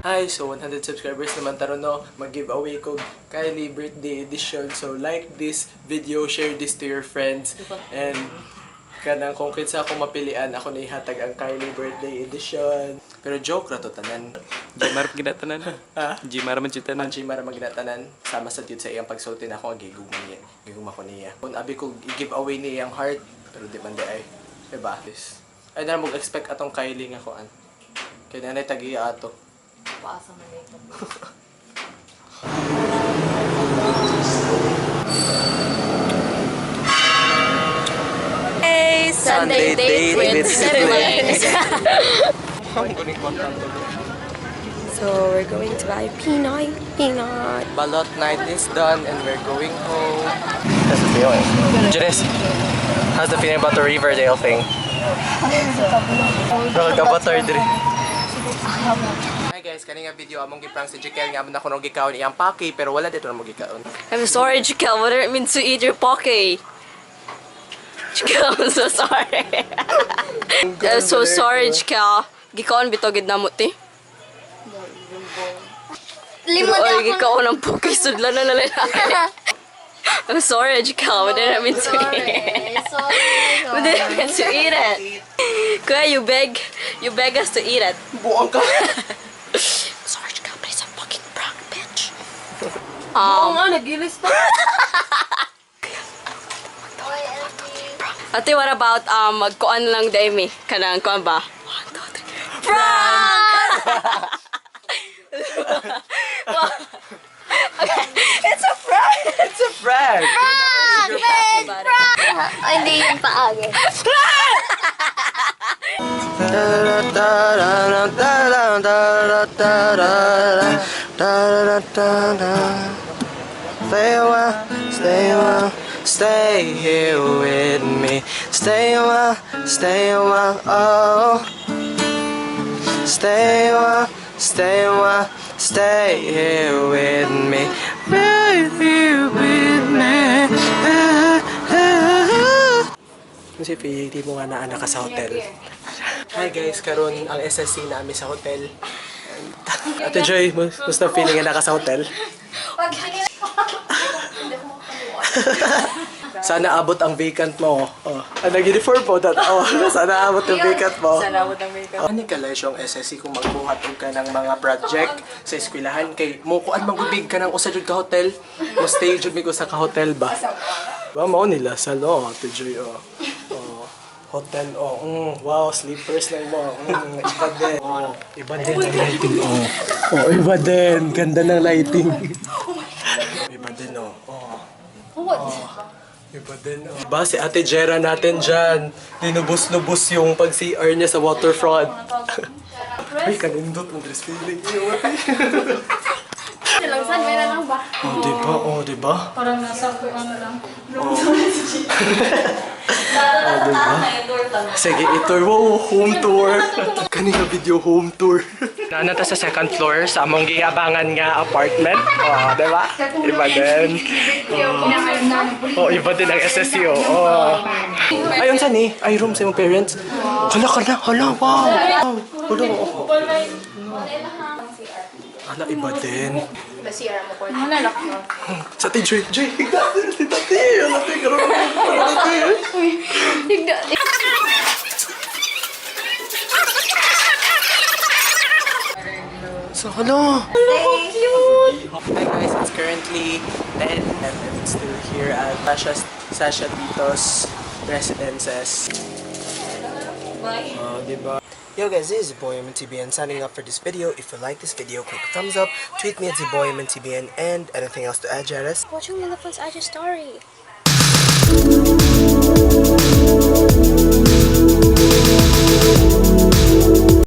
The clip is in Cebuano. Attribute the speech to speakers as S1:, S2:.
S1: Hi, so 100 subscribers naman ta ron, no. Mag-giveaway ko Kylie birthday edition. So like this video, share this to your friends, and kanang kung kinsa ako mapilian, ako na ihatag ang Kylie birthday edition. Pero joke ra to tanan.
S2: Jimar ginatanan.
S1: Ha?
S2: Jimar man jud tanan.
S1: Ang Jimar man ginatanan, sama sa jud sa iyang pagsulti na ako ang gigugma niya. Gigugma ko niya. Kung abi ko i-give away niya ang heart, pero di man di ay. Diba? Ay na mo expect atong Kylie nga kuan. Kay nanay tagiya ato.
S3: Paasa man ito. Hey, Sunday date with siblings. So we're going to buy peanut, peanut.
S1: Balot night is done and we're going home. That's the feeling. Janice, how's the feeling about the Riverdale thing? Bro, kabatar diri. Hi guys, kani nga video among giprank si Jekel nga amo na kuno gikaon iyang paki pero wala dito na mo gikaon.
S3: I'm sorry, Jaquel. What did it mean to eat your pocky? Jaquel, I'm so sorry. I'm so sorry, Jaquel. Gikaon bitaw gid namo ti.
S4: Lima
S3: Oy,
S4: na ako.
S3: Gikaon ang pocky sudlan na lang. I'm sorry, Jaquel. What did I mean to eat?
S4: Sorry,
S3: What did I mean to eat it? Kuya, you beg us to eat it.
S1: Buang ka.
S3: Sorry, Jaquel, but it's a fucking prank, bitch.
S5: Oo nga, nagilis na.
S3: Ate, what about magkuan lang demi? Kanang kuan ba? One, two, three. Prank! Okay, it's a prank!
S1: It's a prank.
S4: Prank! Ay, hindi yung paagi.
S1: Stay a while, stay a while, stay here with me. Stay a while, oh. Stay a while, stay a while, stay here with me. Right here with me. Ah, ah, ah. Kasi di mo nga naa ka sa hotel. Hi guys, karon ang SSC namin sa hotel. Ate Joy, musta feeling nga naka sa hotel? Sana abot ang vacant mo. Oh. Ah, nag-uniform po. Dat. Oh, sana abot yung vacant mo.
S5: Sana abot ang makeup.
S1: Ano ka lang siyang SSC kung magbuhat og ka ng mga project sa eskwelahan kay mo kuan magubig ka ng usa jud ka hotel? Mo stay jud mi ko sa ka hotel ba? Ba mao nila sa no, Ate Joy, oh. Oh. Hotel, oh. Wow, sleepers lang mo. Iba din. Oh, iba din ang lighting, oh. Oh, iba din. Ganda ng lighting. Iba din, oh. Oh.
S3: What?
S1: Iba din, oh. Ba, si Ate Jera natin dyan. Linubos-lubos yung pag-CR niya sa waterfront. Ay, kanindot ang dress feeling.
S3: Lang saan, meron lang ba?
S1: Oh, diba? Oh, diba?
S5: Parang nasa ano lang.
S1: Oh, diba? Sige, itour. Wow, home tour. Kanina video home tour. Nana ta sa second floor sa among giabangan nga apartment. Oh, diba? Iba din. Oh, oh, iba din ang SSC, oh. Oh. Ayun sa ni? Ay, room sa imong parents. Hala ka na. Hala, wow. Wow. Hala, oh. Hala, iba din. Sa ti Joy, Joy, higda. Si Tati, hala, ti, karoon. Hala, Tati.
S3: Higda.
S1: So, hello!
S3: Cute!
S1: Hi guys, it's currently 10 and I'm still here at Sasha Tito's residences.
S3: Bye.
S1: Oh, diba? Yo guys, this is BoyMNTBN signing off for this video. If you like this video, click thumbs up, tweet me at TheBoyMNTBN, and anything else to add, Jairus?
S4: Watching Elephant's IG story.